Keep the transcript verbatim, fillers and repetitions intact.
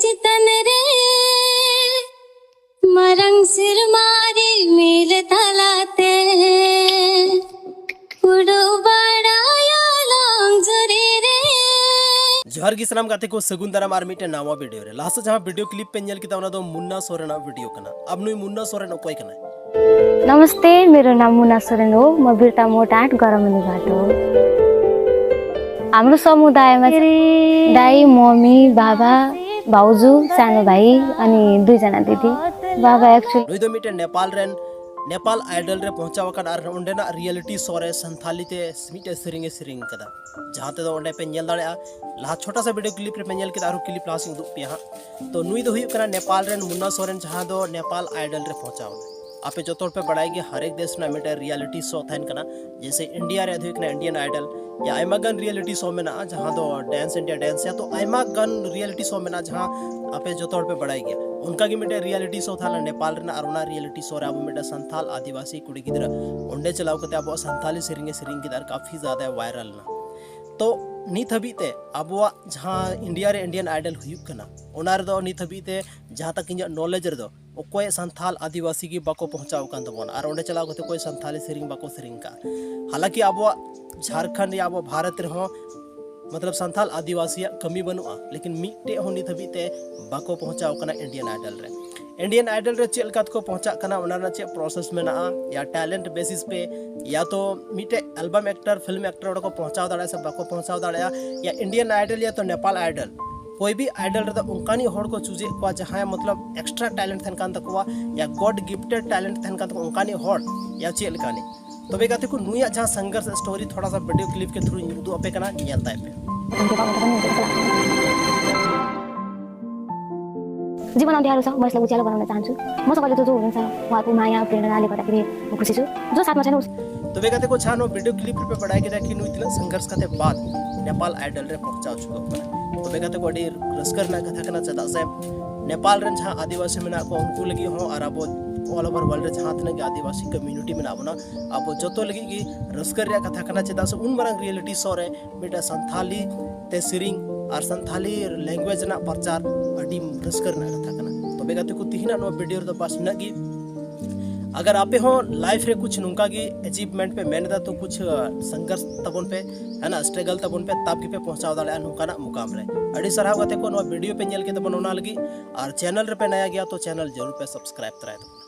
ᱪᱮᱛᱟᱱ ᱨᱮ ᱢᱟᱨᱟᱝ ᱥᱮᱨᱢᱟ ᱨᱤᱢᱤᱞ ᱛᱟᱞᱟᱛᱮ ᱩᱰᱩᱠ ᱵᱟᱲᱟᱭᱟ ᱞᱚᱝ ᱡᱷᱩᱨᱤ ᱨᱮ᱾ ᱡᱚᱦᱟᱨ ᱜᱮ ᱥᱟᱱᱟᱢ ᱜᱟᱛᱮ ᱠᱚ, ᱥᱟᱹᱜᱩᱱ ᱫᱟᱨᱟᱢ ᱟᱨ ᱢᱤᱫᱴᱮᱱ ᱱᱟᱣᱟ ᱵᱷᱤᱰᱤᱭᱳ ᱨᱮ᱾ ᱞᱟᱦᱟ ᱥᱮᱫ ᱡᱟᱦᱟᱸ ᱵᱷᱤᱰᱤᱭᱳ ᱠᱞᱤᱯ ᱯᱮ ᱧᱮᱞ ᱠᱮᱫᱟ, ᱚᱱᱟ ᱫᱚ ᱢᱩᱱᱱᱟ ᱥᱚᱨᱮᱱᱟᱜ ᱵᱷᱤᱰᱤᱭᱳ ᱠᱟᱱᱟ᱾ ᱟᱨ ᱱᱩᱭ ᱢᱩᱱᱱᱟ ᱥᱚᱨᱮᱱ ᱚᱠᱚᱭ ᱠᱟᱱᱟᱭ? नमस्ते, मेरो नाम मुना सोरेन हो। म बिर्ता मोटाट गरमनी घाट हो। हाम्रो समुदायमा चाहिँ दाई, मम्मी, बाबा, भाउजू, सानो भाइ अनि दुईजना दिदी। बाबा एक्चुली ᱱᱩᱭ ᱫᱚ ᱢᱤᱫᱴᱮᱱ ᱱᱮᱯᱟᱞ ᱨᱮᱱ, ᱱᱮᱯᱟᱞ ᱟᱭᱰᱚᱞ ᱨᱮ ᱯᱳᱸᱪᱷᱟᱣ ᱟᱠᱟᱱ ᱟᱨ ᱚᱸᱰᱮᱱᱟᱜ ᱨᱤᱭᱮᱞᱤᱴᱤ ᱥᱳ ᱨᱮ ᱥᱟᱱᱛᱷᱟᱞᱤ ᱛᱮ ᱢᱤᱫᱴᱮᱱ ᱥᱮᱨᱮᱧ ᱮ ᱥᱮᱨᱮᱧ ᱠᱟᱫᱟ, ᱡᱟᱦᱟᱸ ᱛᱮᱫᱚ ᱚᱸᱰᱮ ᱯᱮ ᱧᱮᱞ ᱫᱟᱲᱮᱭᱟᱜᱼᱟ᱾ ᱞᱟᱦᱟ ᱪᱷᱳᱴᱟ ᱥᱟ ᱵᱷᱤᱰᱤᱭᱳ ᱠᱞᱤᱯ ᱨᱮ ᱯᱮ ᱧᱮᱞ ᱠᱮᱫᱟ, ᱟᱨᱦᱚᱸ ᱠᱞᱤᱯ ᱞᱟᱦᱟ ᱥᱮᱫ ᱩᱫᱩᱜ ᱯᱮᱭᱟ ᱦᱟᱸᱜ᱾ ᱛᱚ ᱱᱩᱭ ᱫᱚ ᱦᱩᱭᱩᱜ ᱠᱟᱱᱟ ᱱᱮᱯᱟᱞ ᱨᱮᱱ ᱢᱩᱱᱱᱟ ᱥᱚᱨᱮᱱ, ᱡᱟᱦᱟᱸ ᱫᱚ ᱱᱮᱯᱟᱞ ᱟᱭᱰᱚᱞ ᱨᱮ ᱯᱳᱸᱪᱷᱟᱣ ᱮᱱᱟ᱾ ᱟᱯᱮ ᱡᱚᱛᱚ ᱦᱚᱲ ᱯᱮ ᱵᱟᱲᱟᱭ ᱜᱮᱭᱟ, ᱦᱟᱨᱮᱠ ᱫᱮᱥ ᱨᱮᱱᱟᱜ ᱢᱤᱫᱴᱮᱱ ᱨᱤᱭᱟᱞᱤᱴᱤ ᱥᱳ ᱛᱟᱦᱮᱱ ᱠᱟᱱᱟ᱾ ᱡᱮᱭᱥᱮ ᱤᱱᱰᱤᱭᱟ ᱨᱮᱭᱟᱜ ᱫᱚ ᱦᱩᱭᱩᱜ ᱠᱟᱱᱟ ᱤᱱᱰᱤᱭᱟᱱ ᱟᱭᱰᱚᱞ, ᱭᱟ ᱟᱭᱢᱟ ᱜᱟᱱ ᱨᱤᱭᱟᱞᱤᱴᱤ ᱥᱳ ᱢᱮᱱᱟᱜᱼᱟ, ᱡᱟᱦᱟᱸ ᱫᱚ ᱰᱮᱱᱥ ᱤᱱᱰᱤᱭᱟ ᱰᱮᱱᱥ, ᱭᱟ ᱛᱚ ᱟᱭᱢᱟ ᱜᱟᱱ ᱨᱤᱭᱟᱞᱤᱴᱤ ᱥᱳ ᱢᱮᱱᱟᱜᱼᱟ, ᱡᱟᱦᱟᱸ ᱟᱯᱮ ᱡᱚᱛᱚ ᱦᱚᱲ ᱯᱮ ᱵᱟᱲᱟᱭ ᱜᱮᱭᱟ᱾ ᱚᱱᱠᱟ ᱜᱮ ᱢᱤᱫᱴᱮᱱ ᱨᱤᱭᱟᱞᱤᱴᱤ ᱥᱳ ᱛᱟᱦᱮᱸ ᱞᱮᱱᱟ ᱱᱮᱯᱟᱞ ᱨᱮᱱᱟᱜ, ᱟᱨ ᱚᱱᱟ ᱨᱤᱭᱟᱞᱤᱴᱤ ᱥᱳ ᱨᱮ ᱟᱵᱚ ᱢᱤᱫᱴᱮᱱ ᱥᱟᱱᱛᱷᱟᱞ ᱟᱹᱫᱤᱵᱟᱹᱥᱤ ᱠᱩᱲᱤ ᱜᱤᱫᱽᱨᱟᱹ ᱚᱸᱰᱮ ᱪᱟᱞᱟᱣ ᱠᱟᱛᱮ ᱟᱵᱚᱣᱟᱜ ᱥᱟᱱᱛᱷᱟᱞᱤ ᱥᱮᱨᱮᱧ ᱮ ᱥᱮᱨᱮᱧ ᱠᱮᱫᱟ ᱟᱨ ᱠᱟᱯᱷᱤ ᱡᱟᱫᱟᱭ ᱵᱷᱟᱭᱨᱟᱞ ᱮᱱᱟ᱾ ᱛᱚ ᱱᱤᱛ ᱦᱟᱹᱵᱤᱡ ᱛᱮ ᱟᱵᱚᱣᱟᱜ ᱡᱟᱦᱟᱸ ᱤᱱᱰᱤᱭᱟ ᱨᱮ ᱤᱱᱰᱤᱭᱟᱱ ᱟᱭᱰᱚᱞ ᱦᱩᱭᱩᱜ ᱠᱟᱱᱟ, ᱚᱱᱟ ᱨᱮᱫᱚ ᱱᱤᱛ ᱦᱟᱹᱵᱤᱡ ᱛᱮ ᱡᱟᱦᱟᱸ ᱛᱟᱠ ᱤᱧᱟᱹᱜ ᱱᱚᱞᱮᱡᱽ ᱨᱮᱫᱚ ᱚᱠᱚᱭ ᱥᱟᱱᱛᱷᱟᱞ ᱟᱹᱫᱤᱵᱟᱹᱥᱤ ᱜᱮ ᱵᱟᱠᱚ ᱯᱳᱸᱪᱷᱟᱣ ᱟᱠᱟᱱ ᱛᱟᱵᱚᱱᱟ, ᱟᱨ ᱚᱸᱰᱮ ᱪᱟᱞᱟᱣ ᱠᱟᱛᱮ ᱚᱠᱚᱭ ᱥᱟᱱᱛᱷᱟᱞᱤ ᱥᱮᱨᱮᱧ ᱵᱟᱠᱚ ᱥᱮᱨᱮᱧ ᱠᱟᱜᱼᱟ᱾ ᱦᱟᱞᱟᱸᱠᱤ ᱟᱵᱚᱣᱟᱜ ᱡᱷᱟᱲᱠᱷᱚᱸᱰ ᱨᱮᱭᱟᱜ, ᱟᱵᱚ ᱵᱷᱟᱨᱚᱛ ᱨᱮᱦᱚᱸ ᱢᱚᱛᱞᱚᱵ ᱥᱟᱱᱛᱷᱟᱞ ᱟᱹᱫᱤᱵᱟᱹᱥᱤᱭᱟᱜ ᱠᱟᱹᱢᱤ ᱵᱟᱹᱱᱩᱜᱼᱟ, ᱞᱮᱠᱤᱱ ᱢᱤᱫᱴᱮᱡ ᱦᱚᱸ ᱱᱤᱛ ᱦᱟᱹᱵᱤᱡ ᱛᱮ ᱵᱟᱠᱚ ᱯᱳᱸᱪᱷᱟᱣ ᱟᱠᱟᱱᱟ ᱤᱱᱰᱤᱭᱟᱱ ᱟᱭᱰᱚᱞ ᱨᱮ᱾ ᱤᱱᱰᱤᱭᱟᱱ ᱟᱭᱰᱚᱞ ᱨᱮ ᱪᱮᱫ ᱞᱮᱠᱟ ᱛᱮᱠᱚ ᱯᱳᱸᱪᱷᱟᱜ ᱠᱟᱱᱟ, ᱚᱱᱟ ᱨᱮᱱᱟᱜ ᱪᱮᱫ ᱯᱨᱚᱥᱮᱥ ᱢᱮᱱᱟᱜᱼᱟ, ᱭᱟ ᱴᱮᱞᱮᱱᱴ ᱵᱮᱥᱤᱥ ᱯᱮ, ᱭᱟ ᱛᱚ ᱢᱤᱫᱴᱮᱡ ᱮᱞᱵᱟᱢ ᱮᱠᱴᱟᱨ, ᱯᱷᱤᱞᱢ ᱮᱠᱴᱟᱨ ᱚᱸᱰᱮ ᱠᱚ ᱯᱳᱸᱪᱷᱟᱣ ᱫᱟᱲᱮᱭᱟᱜᱼᱟ ᱥᱮ ᱵᱟᱠᱚ ᱯᱳᱸᱪᱷᱟᱣ ᱫᱟᱲᱮᱭᱟᱜᱼᱟ, ᱭᱟ ᱤᱱᱰᱤᱭᱟᱱ ᱟᱭᱰᱚᱞ ᱭᱟ ᱛᱚ ᱱᱮᱯᱟᱞ ᱟᱭᱰᱚᱞ, ᱠᱳᱭ ᱵᱷᱤ ᱟᱭᱰᱚᱞ ᱨᱮᱫᱚ ᱚᱱᱠᱟᱱᱤᱡ ᱦᱚᱲ ᱠᱚ ᱪᱩᱡᱮᱫ ᱠᱚᱣᱟ ᱡᱟᱦᱟᱸᱭ ᱢᱚᱛᱞᱚᱵ ᱮᱠᱥᱴᱨᱟ ᱴᱮᱞᱮᱱᱴ ᱛᱟᱦᱮᱱ ᱠᱟᱱ ᱛᱟᱠᱚᱣᱟ, ᱭᱟ ᱜᱚᱰ ᱜᱤᱯᱴᱮᱰ ᱴᱮᱞᱮᱱᱴ ᱛᱟᱦᱮᱱ ᱠᱟᱱ ᱛᱟᱠᱚᱣᱟ ᱚᱱᱠᱟᱱᱤᱡ ᱦᱚᱲ, ᱭᱟ ᱪᱮᱫ ᱞᱮᱠᱟᱱᱤᱡ᱾ ᱛᱚᱵᱮ ᱜᱟᱛᱮ ᱠᱚ, ᱱᱩᱭᱟᱜ ᱡᱟᱦᱟᱸ ᱥᱚᱝᱜᱷᱚᱨᱥ ᱥᱴᱳᱨᱤ ᱛᱷᱚᱲᱟ ᱥᱟ ᱵᱷᱤᱰᱤᱭᱳ ᱠᱞᱤᱯ ᱠᱮ ᱛᱷᱨᱩ ᱤᱧ ᱩᱫᱩᱜ ᱟᱯᱮ ᱠᱟᱱᱟ, ᱧᱮᱞ ᱛᱟᱭ ᱯᱮ᱾ जीवन अँध्यारो छ, म यसलाई उज्यालो बनाउन चाहन्छु। मसँग जो जो हुनुहुन्छ, उहाँको माया, प्रेरणाले गर्दाखेरि म खुसी छु। जो साथमा छैन, उस- ᱛᱚᱵᱮ ᱜᱟᱛᱮ ᱠᱚ, ᱡᱟᱦᱟᱸ ᱱᱚᱣᱟ ᱵᱷᱤᱰᱤᱭᱳ ᱠᱞᱤᱯ ᱨᱮᱯᱮ ᱵᱟᱲᱟᱭ ᱠᱮᱫᱟ ᱠᱤ ᱱᱩᱭ ᱛᱤᱱᱟᱹᱜ ᱥᱚᱝᱜᱷᱚᱨᱥ ᱠᱟᱛᱮ ᱵᱟᱫ ᱱᱮᱯᱟᱞ ᱟᱭᱰᱚᱞ ᱨᱮ ᱯᱳᱸᱪᱷᱟᱣ ᱪᱩᱠᱟᱹᱣ ᱠᱟᱱᱟ᱾ ᱛᱚᱵᱮ ᱜᱟᱛᱮ ᱠᱚ, ᱟᱹᱰᱤ ᱨᱟᱹᱥᱠᱟᱹ ᱨᱮᱱᱟᱜ ᱠᱟᱛᱷᱟ ᱠᱟᱱᱟ, ᱪᱮᱫᱟᱜ ᱥᱮ ᱱᱮᱯᱟᱞ ᱨᱮᱱ ᱡᱟᱦᱟᱸ ᱟᱹᱫᱤᱵᱟᱹᱥᱤ ᱢᱮᱱᱟᱜ ᱠᱚᱣᱟ, ᱩᱱᱠᱩ ᱞᱟᱹᱜᱤᱫ ᱦᱚᱸ ᱟᱨ ᱟᱵᱚ all over world ᱨᱮ ᱡᱟᱦᱟᱸ ᱛᱤᱱᱟᱹᱜ ᱜᱮ ᱟᱹᱫᱤᱵᱟᱹᱥᱤ ᱠᱚᱢᱤᱭᱩᱱᱤᱴᱤ ᱢᱮᱱᱟᱜ ᱵᱚᱱᱟ, ᱟᱵᱚ ᱡᱚᱛᱚ ᱞᱟᱹᱜᱤᱫ ᱜᱮ ᱨᱟᱹᱥᱠᱟᱹ ᱨᱮᱭᱟᱜ ᱠᱟᱛᱷᱟ ᱠᱟᱱᱟ, ᱪᱮᱫᱟᱜ ᱥᱮ ᱩᱱ ᱢᱟᱨᱟᱝ ᱨᱤᱭᱮᱞᱤᱴᱤ ᱥᱳ ᱨᱮ ᱢᱤᱫᱴᱟᱝ ᱥᱟᱱᱛᱷᱟᱞᱤ ᱛᱮ ᱥᱮᱨᱮᱧ ᱟᱨ ᱥᱟᱱᱛᱷᱟᱞᱤ language ᱨᱮᱱᱟᱜ ᱯᱨᱚᱪᱟᱨ ᱟᱹᱰᱤ ᱨᱟᱹᱥᱠᱟᱹ ᱨᱮᱱᱟᱜ ᱠᱟᱛᱷᱟ ᱠᱟᱱᱟ᱾ ᱛᱚᱵᱮ ᱜᱟᱛᱮ ᱠᱚ, ᱛᱤᱦᱤᱧᱟᱜ ᱱᱚᱣᱟ video ᱨᱮᱫᱚ ᱵᱟᱥ ᱱᱤᱱᱟᱹᱜ ᱜᱮ᱾ ᱟᱜᱟᱨ ᱟᱯᱮ ᱦᱚᱸ life ᱨᱮ ᱠᱩᱪᱷ ᱱᱚᱝᱠᱟ ᱜᱮ achievement ᱯᱮ ᱢᱮᱱ ᱮᱫᱟ, ᱛᱚ ᱠᱩᱪᱷ ᱥᱚᱝᱜᱷᱟᱨᱥ ᱛᱟᱵᱚᱱ ᱯᱮ, ᱦᱮᱸ ᱱᱟ, struggle ᱛᱟᱵᱚᱱ ᱯᱮ, ᱛᱟᱵ ᱜᱮᱯᱮ ᱯᱚᱦᱪᱟᱣ ᱫᱟᱲᱮᱭᱟᱜᱼᱟ ᱱᱚᱝᱠᱟᱱᱟᱜ ᱢᱩᱠᱟᱢ ᱨᱮ᱾ ᱟᱹᱰᱤ ᱥᱟᱨᱦᱟᱣ ᱜᱟᱛᱮ ᱠᱚ, ᱱᱚᱣᱟ video ᱯᱮ ᱧᱮᱞ ᱠᱮᱫ ᱛᱟᱵᱚᱱᱟ ᱚᱱᱟ ᱞᱟᱹᱜᱤᱫ᱾ ᱟᱨ channel ᱨᱮᱯᱮ ᱱᱟᱭᱟ ᱜᱮᱭᱟ ᱛᱚ channel ᱡᱟᱹᱨᱩᱲ ᱯᱮ subscribe ᱛᱚᱨᱟᱭ ᱛᱟᱵᱚᱱᱟ᱾